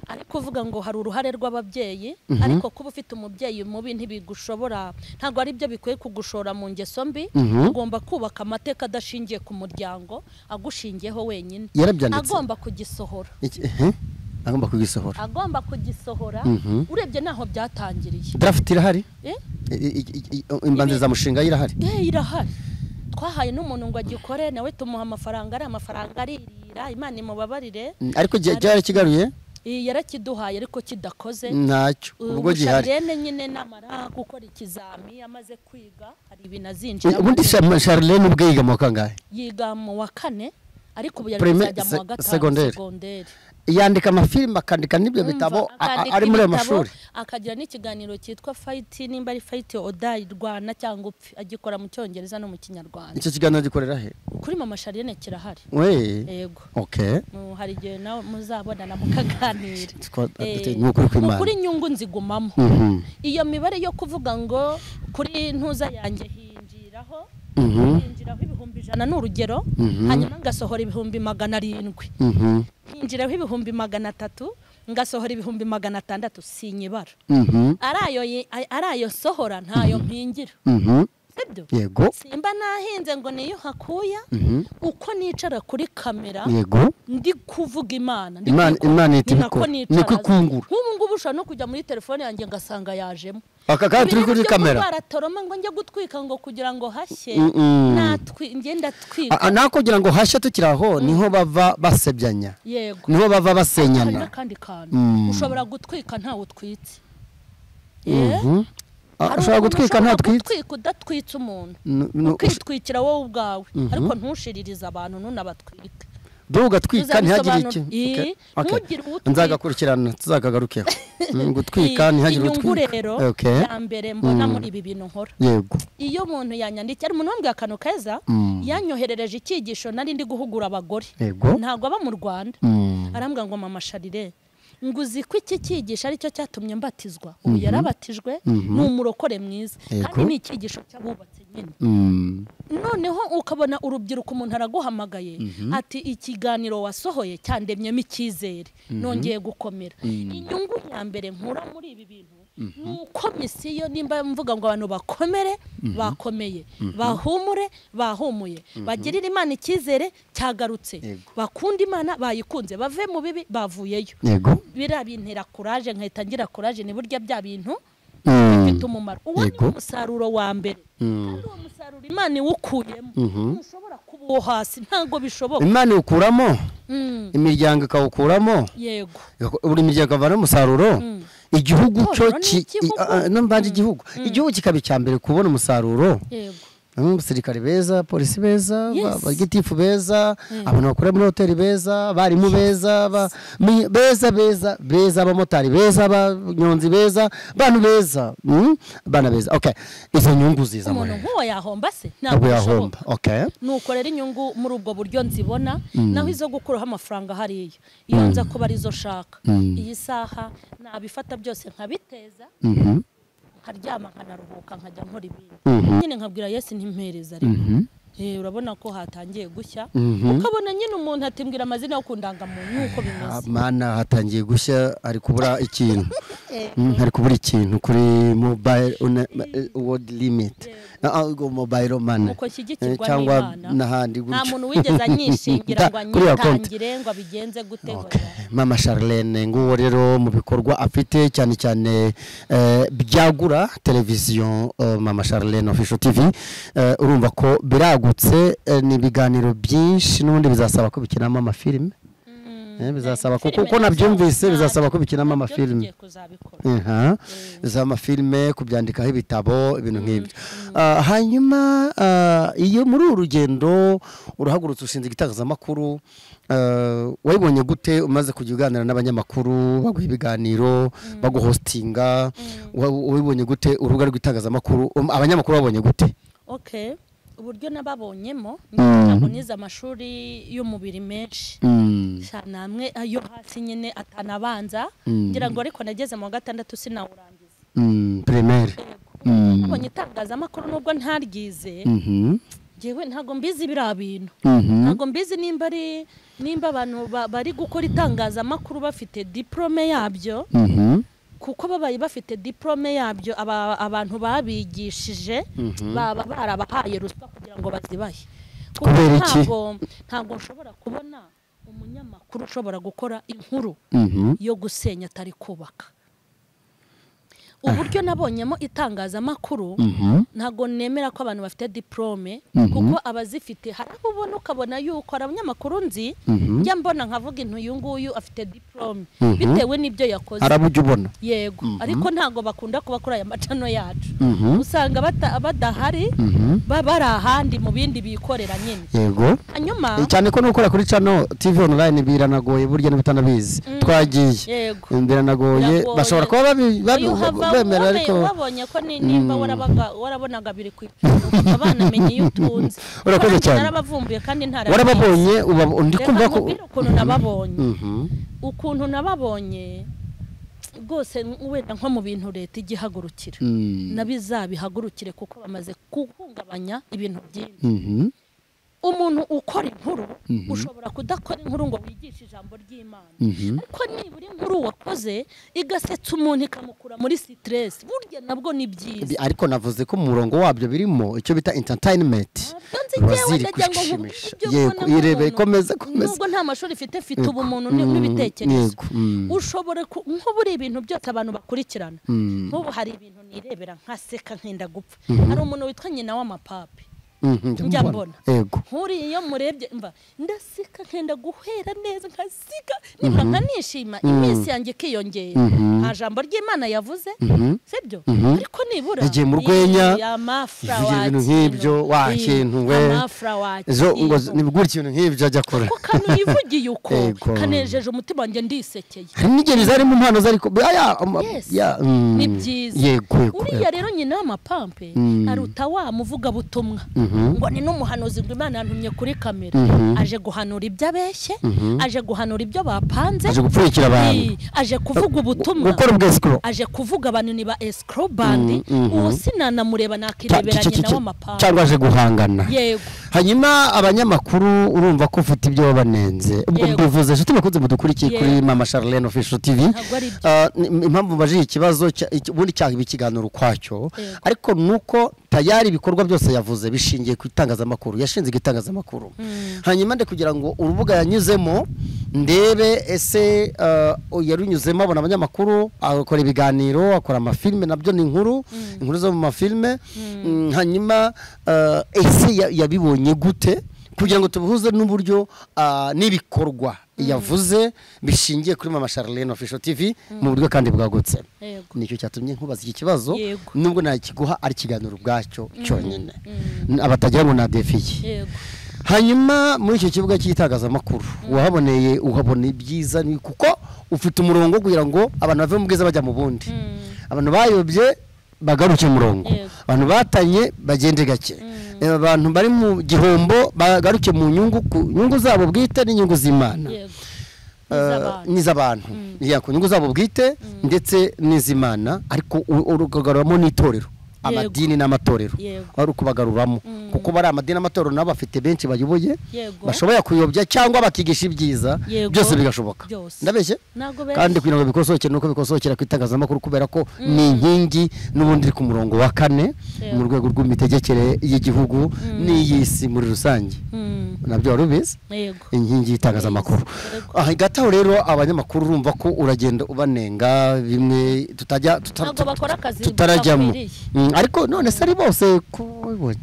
ariko uvuga ngo hari uruhare rw'ababyeyi, ariko kuba ufite umubyeyi mubi ntibigushobora, ntabwo ari byo bikwiye kugushora mu ngeso mbi. Ugomba kubaka amateka adashingiye ku muryango, agushingiyeho wenyine. Agomba kugisohora. Agomba kugisohora. Agomba kugisohora. Urebye naho byatangiriye. Draft irahari? Imbanziriza mushinga irahari? Irahari. Twahaye n'umuntu ngo agikore, nawe tumuha amafaranga, ari amafaranga aririra, Imana imubabarire. Ariko cyarakigaruye? Yarakiduhaye ariko kidakoze. Ntacyo. Ubwo gihari. Charlene nyine namara gukora ikizami amaze kwiga hari ibintu azinjira. Ubundi Charlene ubwe yiga mu wa kangahe? Yiga mu wa 4, ariko ubu yari kuzajya mu wa 5 segonderi. Yandika amafilime, akandika n'ibyo bitabo ari muri ayo mashuri, akagira n'ikiganiro cyitwa Fight, nimba ari Fight or Die, rwana cyangwa upfe, agikora mu Cyongereza no mu Kinyarwanda. Icyo kiganiro gikorera he? Kuri Mama Charlene kirahari. Yego. Okay. Hari igihe nawe muzabonana mukaganira. Kuri inyungu nzigumamo. Iyo mibare yo kuvuga ngo kuri ntuza yanjye hinjiraho Nkinjiraho 100,000 ni urugero, hanyuma ngasohora 700,000. Nkinjiraho 300,000 ngasohora 600,000, sinyibara. Arayo sohora ntayo mpingira. Sibyo? Yego. Simba nahinze ngo niyo hakuya, uko nicara kuri kamera, yego, ndi kuvuga Imana, Imana itibiko, niko ikungura. Nk'ubu ngubu ushobora no kujya muri telefone yanjye ngasanga yajemo. Aka kandi turi kuri kamera. Baratoroma ngo njye gutwika ngo kugira ngo hashye, natwi ngenda twika. Nako kugira ngo hashye tukiraho niho bava basebyanya. Yego. Niho bava basenyana. Kandi kantu ushobora gutwika ntawe utwitse. Ushobora gutwika nta twitse, gutwika udatwitse umuntu, ukitwikira wowe ubwawe, ariko ntushiririze abantu ntunabatwike. Duga twika ntihagire iki. Nzagakurikirana tuzakagarukeho. Gutwika ntihagire utwika. Inyungu ya mbere mbona muri ibi bintu nkora. Yego. Iyo umuntu yanyandikiye, ari umuntu wambwiye akantu keza, yanyoherereje icyigisho nari ndi guhugura abagore. Ntabwo aba mu Rwanda. Arambwira ngo mama Charlene, nguzi ko iki cyigisho aricyo cyatumye mbatizwa. Ubu yarabatijwe, ni umurokore mwiza, kandi ni icyigisho cy'abubatse nyine. Noneho ukabona urubyiruko, umuntu araguhamagaye ati ikiganiro wasohoye cyandemyemo icyizere, nongeye gukomera. Inyungu ya mbere nkura muri ibi bintu nuko misiyo, nimba mvuga ngo abantu bakomere, bakomeye, bahumure, bahumuye, bagirire Imana icyizere cyagarutse, bakunda Imana bayikunze, bave mu bibi bavuyeyo. Yego. Birabintera courage, nkahita ngira courage, ni burya bya bintu bifite umumaro. Uwo ni umusaruro wa mbere. Kandi uwo musaruro Imana iwukuyemo, ntushobora kuba uwo hasi, ntabwo bishoboka. Imana iwukuramo, imiryango ikawukuramo. Yego. Buri miryango ikavana umusaruro. Igihugu cyo nambanje igihugu kikaba icya mbere kubona umusaruro. Yego. Abasirikare beza, polisi beza, abagitifu beza, abantu bakora muri hoteli beza, abarimu beza, beza beza beza, abamotari beza, abanyonzi beza, abantu beza, bana beza. Okay. Izo nyungu ziza muri umuntu nkuwo yahomba se? Ntabwo yahomba. Okay. Nuko rero inyungu muri ubwo buryo nzibona, naho izo gukuraho amafaranga hariya, iyo nza kuba arizo shaka, iyi saha nabifata byose nkabiteza, nkaryama nkanaruhuka, nkajya nkora ibindi. Nyine nkabwira Yesu ntimpereza ariko. Urabona ko hatangiye gushya, ukabona nyine umuntu atimbwira amazina yo kundangamuntu nuko bimeze. Mana, hatangiye gushya, ari kubura ikintu. Ari kubura ikintu kuri mobile world limit. Mobile money. Uko shyigikirwa cyangwa n'ahandi gutyo. Nta muntu wigeze anyishingira ngo anyitangire ngo abigenze gute. Mama Charlene nguwo rero mu bikorwa afite cyane cyane byagura televiziyo Mama Charlene Official TV, urumva ko biragutse, ni ibiganiro byinshi n'ubundi bizasaba ko bikinamo amafilime. Bizasaba kuko nabyumvise, bizasaba ko bikinamo amafilime. Za amafilime, kubyandikaho ibitabo, ibintu nk'ibyo. Hanyuma iyo muri uru rugendo urahagurutse ushinze igitangazamakuru, wayibonye gute umaze kujya uganira n'abanyamakuru, baguha ibiganiro, baguhostinga, wayibonye gute urubuga rw'itangazamakuru, abanyamakuru babonye gute? Okay. Uburyo nababonyemo, ntabwo nize amashuri y'umubiri menshi, namwe ayo hasi nyine atanabanza, ngira ngo ariko nageze mu 6 sinawurangiza. Primaire. Nabonye itangazamakuru nubwo ntaryize, ngewe ntabwo mbizi biriya bintu. Ntabwo mbizi nimba ari nimba abantu bari gukora itangazamakuru bafite diplome yabyo, kuko babaye bafite diplome yabyo, abantu babigishije baba barabahaye ruswa kugira ngo bazibahe. Kuko ntabwo nshobora kubona umunyamakuru ushobora gukora inkuru yo gusenya atari kubaka. Uburyo nabonyemo itangazamakuru, ntabwo nemera ko abantu bafite diplome, kuko abazifite hari abo ubona ukabona yuko ari abanyamakuru nzi, njya mbona nkavuga intu uyu nguyu afite diplome bitewe n'ibyo yakoze. Arabujya ubona. Yego, ariko ntabwo bakunda kuba kuri aya macano yacu. Usanga badahari, bari ahandi mu bindi bikorera nyine. Yego. Hanyuma cyane ko nukora kuri channel TV online biranagoye burya n'ubutanabizi. Twagiye. Yego. Biranagoye, bashobora kuba bemera ariko wabonye ko nimba warabonaga biri ku abana menye iyo utunze. Urakoze cyane. Narabavumbuye kandi ntara. Warababonye ndi kumva ko ukuntu nababonye. Ukuntu nababonye Rwose wenda nko mu bintu leta igihagurukira nabizabihagurukire kuko bamaze guhungabanya ibintu byinshi. Umuntu ukora inkuru ushobora kudakora inkuru ngo wigishe ijambo ry'Imana, ariko nibura inkuru wakoze igasetsa umuntu ikamukura muri stress, burya nabwo ni byiza. Ariko navuze ko mu murongo wabyo birimo icyo bita entertainment. Yego, irebe komeza. Nubwo nta mashuri ifite ubumuntu n'ibitekerezo. Ushobora nk'uburi ibintu byose abantu bakurikirana. Nk'ubu hari ibintu nirebera nkaseka nkenda gupfa. Hari umuntu witwa nyina w'amapape. Njya mbona nkuri iyo murebye mva ndaseka nkenda guhera neza nkasika nibura nkanishima iminsi yanjye ikiyongera. Nta jambo ry'Imana yavuze sibyo, ariko nibura yagiye mu rwenya ivugira ibintu nk'ibyo wa kintu we zo ngo nibwo ikintu nk'ibyo ajya akora kuko kanu yivugiye uko kanejeje umutima wanjye ndisekeye. Hari n'igihe bizari mu mpano zariko ni byiza. Uriya rero nyina w'amapampe aruta wa muvuga butumwa ngo ni n'umuhanuzi ngo Imana yantumye kuri kamera, aje guhanura ibyo abeshye, aje guhanura ibyo bapanze, aje gupfurikira abantu, aje kuvuga ubutumwa, gukora ubwescro, aje kuvuga abantu ni ba escrow band. Uwo sinanamureba nakirebera nyina w'amapampe cyangwa aje guhangana. Yego. Hanyuma abanyamakuru urumva ko ufite ibyo babanenze, ubwo mbivuze inshuti bakunze mudukurikiye kuri Mama Charlene Official TV, impamvu baje ikibazo ubundi cyangwa ikiganiro kwacyo, ariko nuko tayari ibikorwa byose yavuze bishingiye ku itangazamakuru, yashinze igitangazamakuru. Hanyuma nde kugira ngo urubuga yanyuzemo ndebe ese yarunyuzemo abona abanyamakuru, akora ibiganiro, akora amafilme, nabyo ni inkuru, inkuru zo mu mafilme. Hanyuma ese yabibonye gute kugira ngo tubuhuze n'uburyo n'ibikorwa yavuze bishingiye kuri Mama Charlene Official TV mu buryo kandi bwagutse. Nicyo cyatumye nkubaza iki kibazo, nubwo nakiguha ari kiganiro ubwacyo cyonyine abatagira ngo na defiye. Hanyuma muri icyo kibuga cy'itangazamakuru wahaboneye uhabona ibyiza kuko ufite umurongo kugira ngo abantu bave mu bwiza bajya mu bundi, abantu bayobye bagaruke umurongo, abantu batanye bagende gake, abantu bari mu gihombo bagaruke mu nyungu, ku nyungu zabo bwite n'inyungu z'Imana n'iz'abantu, ku nyungu zabo bwite ndetse n'iz'Imana, ariko urugaruramo n'itorero, amadini n'amatorero ari ukubagaruramo, kuko bari amadini n'amatorero nabo bafite benshi bayoboye bashoboye kuyobya cyangwa bakigisha ibyiza, byose bigashoboka. Ndabeshye? Kandi kugira ngo bikosokere nuko bikosokera ku itangazamakuru, kubera ko ni inkingi n'ubundi ku murongo wa kane mu rwego rw'imitegekere y'igihugu n'iy'isi muri rusange. Nabyo wari ubizi? Inkingi y'itangazamakuru. Aha gataho rero abanyamakuru urumva ko uragenda ubanenga bimwe tutajya tutarajyamo, ariko none se ari bose kubibonye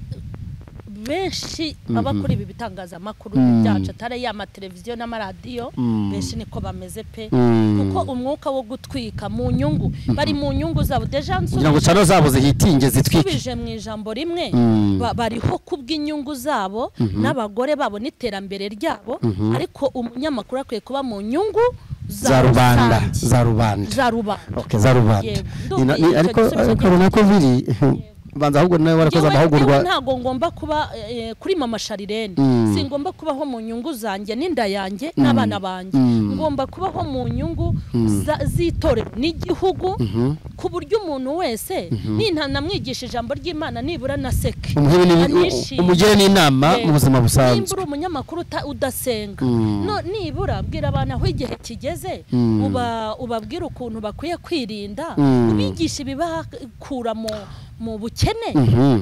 benshi abakora ibi bitangazamakuru byacu atari ya mateleviziyo n'amaradiyo, benshi niko bameze pe, kuko umwuka wo gutwika mu nyungu bari mu nyungu zabo deja kugira ngo cano zabo zihitinge zitwike. Nsubije mu ijambo rimwe bariho kubw'inyungu zabo n'abagore babo n'iterambere ryabo, ariko umunyamakuru akwiye kuba mu nyungu za rubanda, za rubanda, okay, za rubanda. Ariko nako biri banza ahubwo nawe warakoze amahugurwa. Ntago ngomba kuba kuri Mama Charlene, singomba kubaho mu nyungu zanjye n'inda yanjye n'abana banjye, ngomba kubaho mu nyungu z'itorero n'igihugu, ku buryo umuntu wese nintanamwigisha ijambo ry'Imana nibura naseke umugire n'inama mu buzima busanzwe. Niba uri umunyamakuru udasenga, nibura bwira abantu aho igihe kigeze, ubabwira ukuntu bakwiye kwirinda, ubigisha ibibakura mu bukene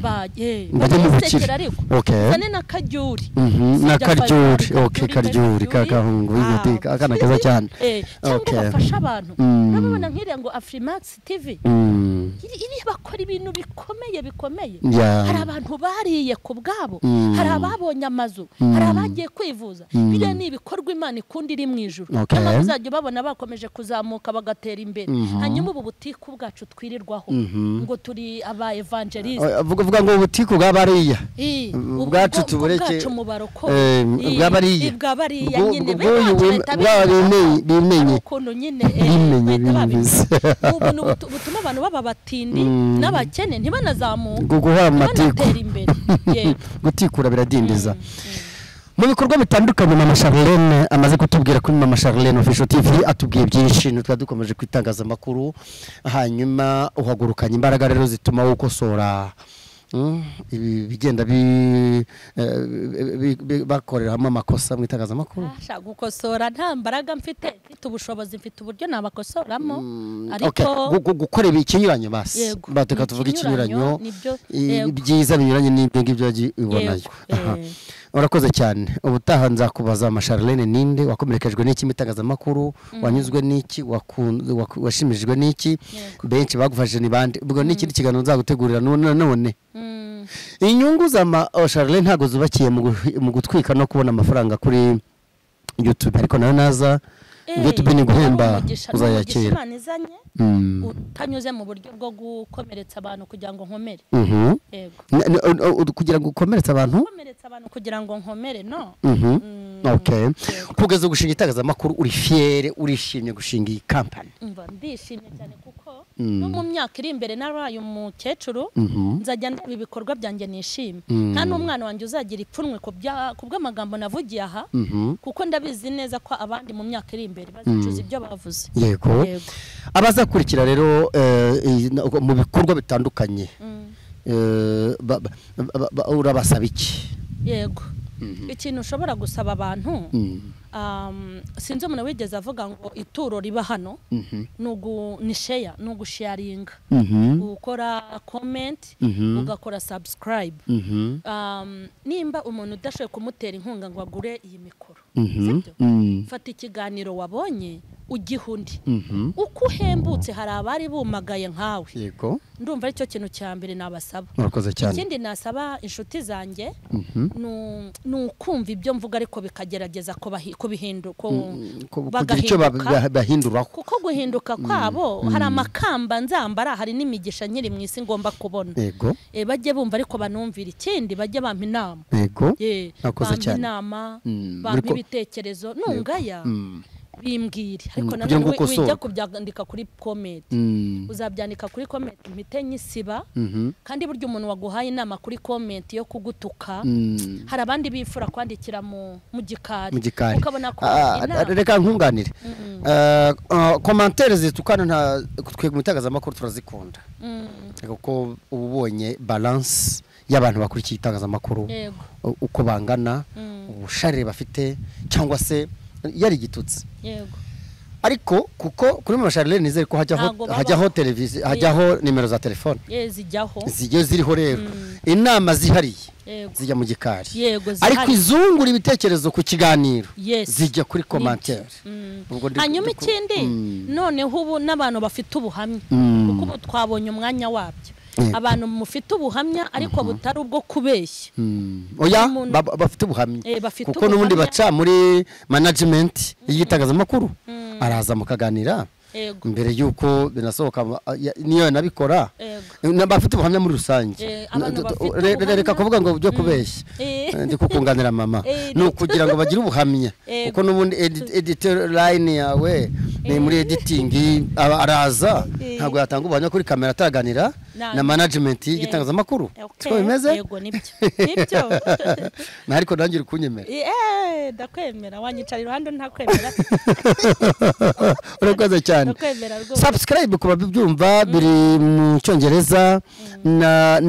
basekera, ariko zane na karyuri na karyuri, okay, karyuri kakahungu w'igiteka akana keza cyane, cyangwa bafasha abantu. Nababona nkiriya ngo Afrimax TV iri bakora ibintu bikomeye bikomeye, hari abantu bariye ku bwabo, hari ababonye amazu, hari abagiye kwivuza. Biriya ni ibikorwa Imana ikunda iri mu ijuru, cyangwa uzajya babona bakomeje kuzamuka bagatera imbere. Hanyuma ubu butiku bwacu twirirwaho ngo turi aba evangeliste, vuga ngo ubutiku bw'abariya ubwacu tubureke, bw'abariya bw'abariya nyine bimenye ukuntu nyine ubu butuma abantu baba batindi n'abakene ntibanazamuka, guhora mu matiku, gutikura biradindiza. Mu bikorwa bitandukanye Mama Charlene amaze kutubwira kuri Mama Charlene Official TV, atubwiye byinshi nitwa dukomeje kwitangazamakuru, hanyuma uhagurukanye imbaraga rero zituma ukosora ibi bigenda bakorera hamwe amakosa mu itangazamakuru. Ashaka gukosora nta mbaraga mfite, mfite ubushobozi, mfite uburyo nabakosoramo, ariko gukora ikinyuranyo basi bateka tuvuga ikinyuranyo ibyiza binyuranye n'ibyo ngibyo ubonayo. Urakoze cyane. Ubutaha nzakubaza Mama Charlene ninde wakomerekejwe n'iki mu itangazamakuru, wanyuzwe n'iki, washimishijwe n'iki, benshi bagufashije ni bande. Ubwo n'ikindi kiganiro nzagutegurira none. Inyungu za Mama Charlene ntago zubakiye mu gutwika no kubona amafaranga kuri YouTube, ariko nayo naza YouTube ni guhemba uzayakira. Utanyuze mu buryo bwo gukomeretsa abantu kugira ngo nkomere. Yego. Kugira ngo ukomeretse abantu? Gukomeretsa abantu kugira ngo nkomere, no. Okay. Kugeza gushinga itangazamakuru uri fiere, urishimye gushinga iyi company? Umva ndishimye cyane kuko no mu myaka iri imbere naraye umukecuru nzajya ndeba ibikorwa byanjye nishimye. Nta n'umwana wanjye uzagira ipfunwe kubw'amagambo navugiye aha, kuko ndabizi neza ko abandi mu myaka iri imbere bazicuza ibyo bavuze. Yego. Abazakurikira rero mu bikorwa bitandukanye urabasaba iki? Yego. Ikintu ushobora gusaba abantu, sinzi umuntu wigeze avuga ngo ituro riba hano, ni share, ni ugusharinga, ukora comment, ugakora subscribe. Nimba umuntu udashoboye kumutera inkunga ngo agure iyi mikoro, sibyo? Fata ikiganiro wabonye ugihundi, uko uhembutse hari abari bumagaye nkawe. Yego. Ndumva aricyo kintu cya mbere nabasaba. Murakoze cyane. Ikindi nasaba inshuti zanjye ni ukumva ibyo mvuga ariko bikagerageza kubihinduka, bahinduraho, kuko guhinduka kwabo hari amakamba nzambara, hari n'imigisha nkiri mu isi ngomba kubona. Yego. Bajye bumva ariko banumvira. Ikindi bajye bampa inama. Yego. Murakoze cyane. Inama, bampa ibitekerezo nungaya bimbwire, ariko nanone wijya kubyandika kuri comment, uzabyandika kuri comment mpite nyisiba. Kandi buryo umuntu waguhaye inama kuri comment yo kugutuka, hari abandi bifura kwandikira mu gikari ukabona ko reka nkunganire. Commentaire zitukana nta twe mu itangazamakuru turazikunda, kuko ubonye balance y'abantu bakurikiye itangazamakuru uko bangana, ubusharire bafite cyangwa se yari igitutsi. Yego. Ariko kuko kuri Mama Charlene nizere ko hajyaho televiziyo, hajyaho nimero za telefone. Zijyaho. Zijye ziriho rero. Inama zihariye zijya mu gikari. Yego zihari. Ariko izungura ibitekerezo ku kiganiro zijya kuri commentaire. Hanyuma ikindi noneho ubu n'abantu bafite ubuhamya, kuko ubu twabonye umwanya wabyo. Abantu mufite ubuhamya ariko butari ubwo kubeshya. Oya, bafite ubuhamya kuko n'ubundi baca muri management y'itangazamakuru, araza mukaganira mbere yuko binasohoka, niyo nabikora bafite ubuhamya muri rusange. Reka kuvuga ngo byo kubeshya, ndi kukunganira mama, ni ukugira ngo bagire ubuhamya, kuko n'ubundi editor line yawe ni muri editing, araza ntabwo yatanga ubuhamya kuri kamera ataraganira na management y'itangazamakuru. Siko bimeze? Yego nibyo. Nibyo. Na ariko nangira kunyemera. Ndakwemera, wanyicara iruhande ntakwemera. Urakoze cyane. Subscribe kuba byumva biri mu Cyongereza na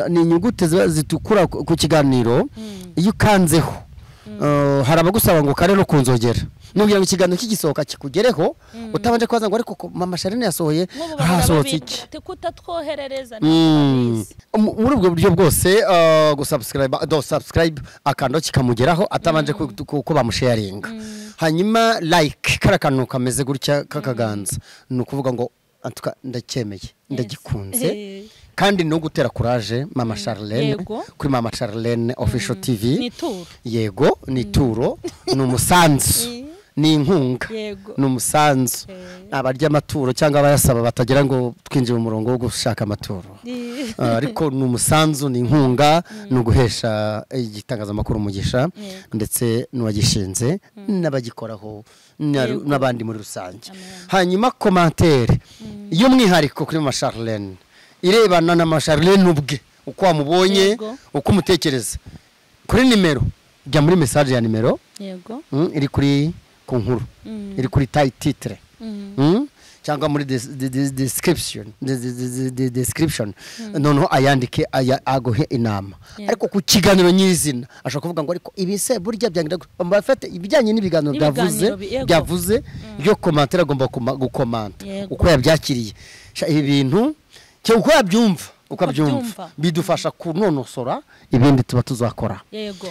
ni inyuguti zitukura ku kiganiro, iyo ukanzeho hari abagusaba ngo kare no kunzogera, nugira ngo ikiganiro kigisohoka kikugereho utabanje kubaza ngo ariko Mama Charlene yasohoye hasohotse iki, kutatwoherereza. Muri ubwo buryo bwose gusubscribe do subscribe akando kikamugeraho atabanje kuko bamusharinga. Hanyuma like karakanu kameze gutya kakaganza, ni ukuvuga ngo antuka ndacyemeye, ndagikunze, kandi no gutera courage Mama Charlene kuri Mama Charlene Official TV. Yego, ni ituro, ni umusanzu, ni inkunga, ni umusanzu. Abarya amaturo cyangwa abayasaba batagira ngo twinjire mu murongo wo gushaka amaturo, ariko ni umusanzu, ni inkunga, ni uguhesha igitangazamakuru umugisha, ndetse n'uwagishinze n'abagikoraho n'abandi muri rusange. Hanyuma commentaire y'umwihariko kuri Mama Charlene irebana na Mama Charlene ubwe, uko wamubonye, uko umutekereza, kuri nimero Jya muri message ya nimero yego iri kuri ku nkuru, iri kuri titre cyangwa muri description, noneho ayandike aguhe inama. Ariko ku kiganiro nyirizina ashobora kuvuga ngo ariko ibi se burya byangira bafate ibijyanye n'ibiganiro byavuze byo commentaire, agomba gukomanta uko yabyakiriye ibi bintu cyo uko yabyumva, uko abyumva bidufasha kunonosora ibindi tuba tuzakora. Yego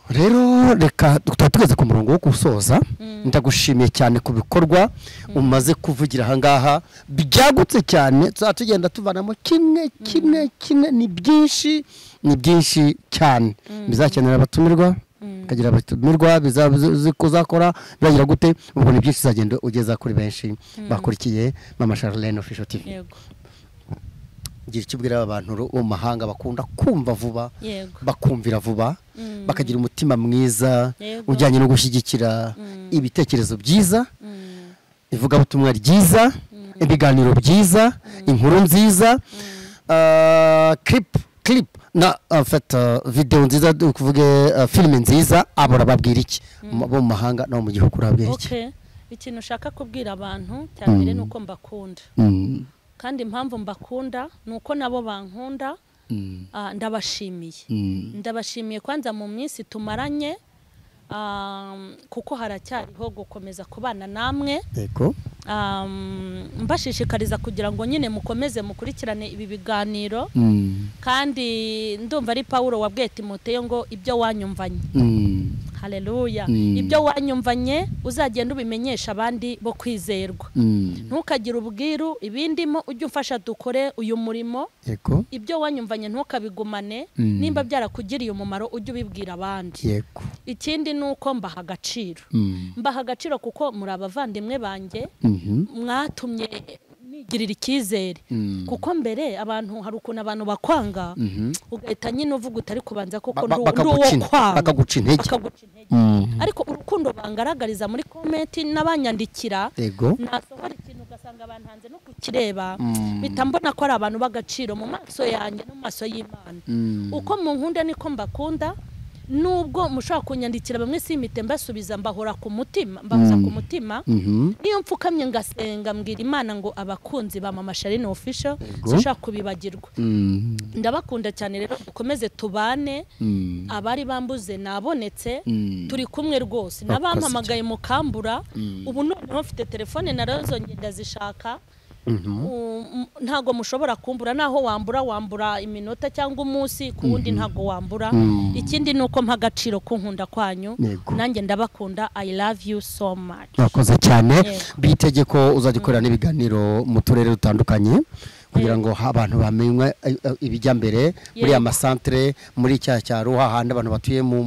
rero reka tugeze ku murongo wo gusoza. Ndagushimiye cyane ku bikorwa umaze kuvugira aha ngaha byagutse cyane, tugenda tuvanamo kimwe kimwe kimwe, ni byinshi, ni byinshi cyane. Bizakenera abatumirwa, kagira abatumirwa, bizakora biragira gute, ubwo ni byinshi uzagenda ugeza kuri benshi bakurikiye Mama Charlene Official TV. Yego gira icyo ubwira abantu bo mu mahanga bakunda kumva vuba, bakumvira vuba, bakagira umutima mwiza ujyanye no gushyigikira ibitekerezo byiza, ivugabutumwa ryiza, ibiganiro byiza, inkuru nziza, clip na en fait video nziza, kuvuge filime nziza. Abora babwira iki bo mu mahanga no mu gihugu, urabwira iki? Ikintu ushaka kubwira abantu cya mbere nuko mbakunda, kandi impamvu mbakunda nuko nabo bankunda. Ndabashimiye, ndabashimiye kwanza mu minsi tumaranye, kuko haracyariho gukomeza kubana namwe. Yego mbashishikariza kugira ngo nyine mukomeze mukurikirane ibi biganiro. Kandi ndumva ari Paulo wabwiye Timoteyo ngo ibyo wanyumvanye, haleluya, ibyo wanyumvanye uzagenda ubimenyesha abandi bo kwizerwa. Ntukagire ubwiru ibindimo, ujye umfasha dukore uyu murimo. Yego ibyo wanyumvanye ntukabigumane, nimba byarakugiriye umumaro ujye ubibwira abandi. Yego ikindi nuko mbaha agaciro, mbaha agaciro kuko muri abavandimwe banjye, mwatumye nigirira icyizere. Kuko mbere abantu hari ukuntu abantu bakwanga, ugahita nyine uvuga utari kubanza koko ndi uwo kwanga, bakaguca intege. Ariko urukundo bangaragariza muri comment n'abanyandikira, nasohora ikintu ugasanga bantanze no kukireba, mpita mbona ko ari abantu b'agaciro mu maso yanjye no mu maso y'Imana. Uko munkunda niko mbakunda, nubwo mushobora kunyandikira bamwe simite mbasubiza, mbahora ku mutima, mbahoza ku mutima. Niyo mfukamye ngasenga mbwira Imana ngo abakunzi ba Mama Charlene Official sinshaka kubibagirwa. Ndabakunda cyane rero, dukomeze tubane. Abari bambuze nabonetse, turi kumwe rwose. Nabampamagaye mukambura, ubu noneho mfite telefone narazongeye ndazishaka. Ntago mushobora kumbura, naho wambura iminota cyangwa umunsi ku wundi ntago wambura. Ikindi nuko mpa agaciro kunkunda kwanyu, nanjye ndabakunda. I love you so much. Murakoze cyane. Bitege ko uzajya ukorera n'ibiganiro mu turere dutandukanye kugira ngo abantu bamenywe ibijya mbere muri amasantere, muri cya cyaro hahandi abantu batuye mu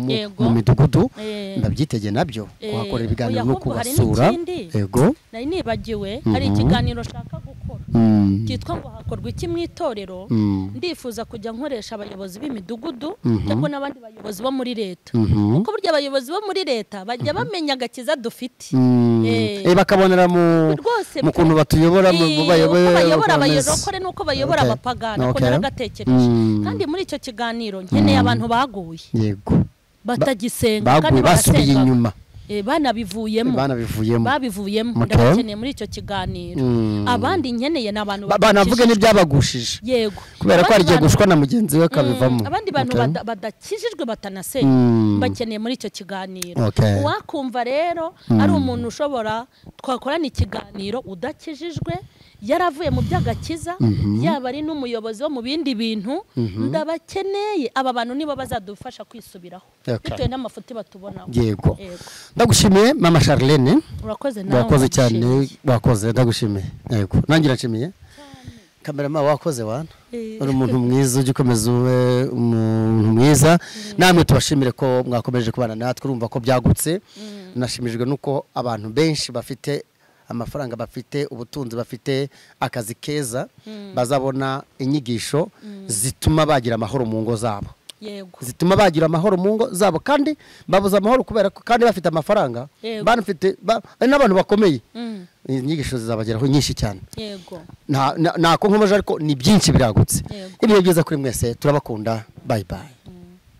midugudu. Ndabyitege nabyo kuhakorera ibiganiro no kubasura. Yego nari nibagiwe, hari ikiganiro shaka gukora cyitwa ngo hakorwa iki mu itorero. Ndifuza kujya nkoresha abayobozi b'imidugudu cyangwa n'abandi bayobozi bo muri leta, kuko burya abayobozi bo muri leta bajya bamenya agakiza dufite, bakabonera mu kuntu batuyobora, mu bayobora abayobora nuko bayobora abapagani, ko naragatekereje. Kandi muri icyo kiganiro nkeneye abantu baguye, yego batagisenga kandi basubiye inyuma, banabivuyemo, babivuyemo. Ndabakeneye muri icyo kiganiro. Abandi nkeneye n'abantu banavuge n'ibyabagushije, yego kubera ko arigiye gushwa na mugenzi we akabivamo. Abandi bantu badakijijwe batanasenga bakeneye muri icyo kiganiro. Uwakumva rero ari umuntu ushobora twakorana ikiganiro udakijijwe, yaravuye mu by'agakiza, yaba ari n'umuyobozi wo mu bindi bintu, ndabakeneye. Aba bantu nibo bazadufasha kwisubiraho bitewe n'amafuti batubonaho. Yego ndagushimiye Mama Charlene, urakoze nawe, wakoze cyane, wakoze, ndagushimiye. Yego nanjye nashimiye kamerama, wakoze wana, uri umuntu mwiza, ujye ukomeza ube umuntu mwiza. Namwe tubashimire ko mwakomeje kubana natwe, urumva ko byagutse. Nashimijwe nuko abantu benshi bafite amafaranga, bafite ubutunzi, bafite akazi keza, bazabona inyigisho zituma bagira amahoro mu ngo zabo. Yego zituma bagira amahoro mu ngo zabo, kandi babuza amahoro kubera ko kandi bafite amafaranga, banafite n'abantu bakomeye. Inyigisho zizabageraho nyinshi cyane. Yego nta nako nkomeje, ariko ni byinshi biragutse. Ibihe byiza kuri mwese, turabakunda. Bye bye.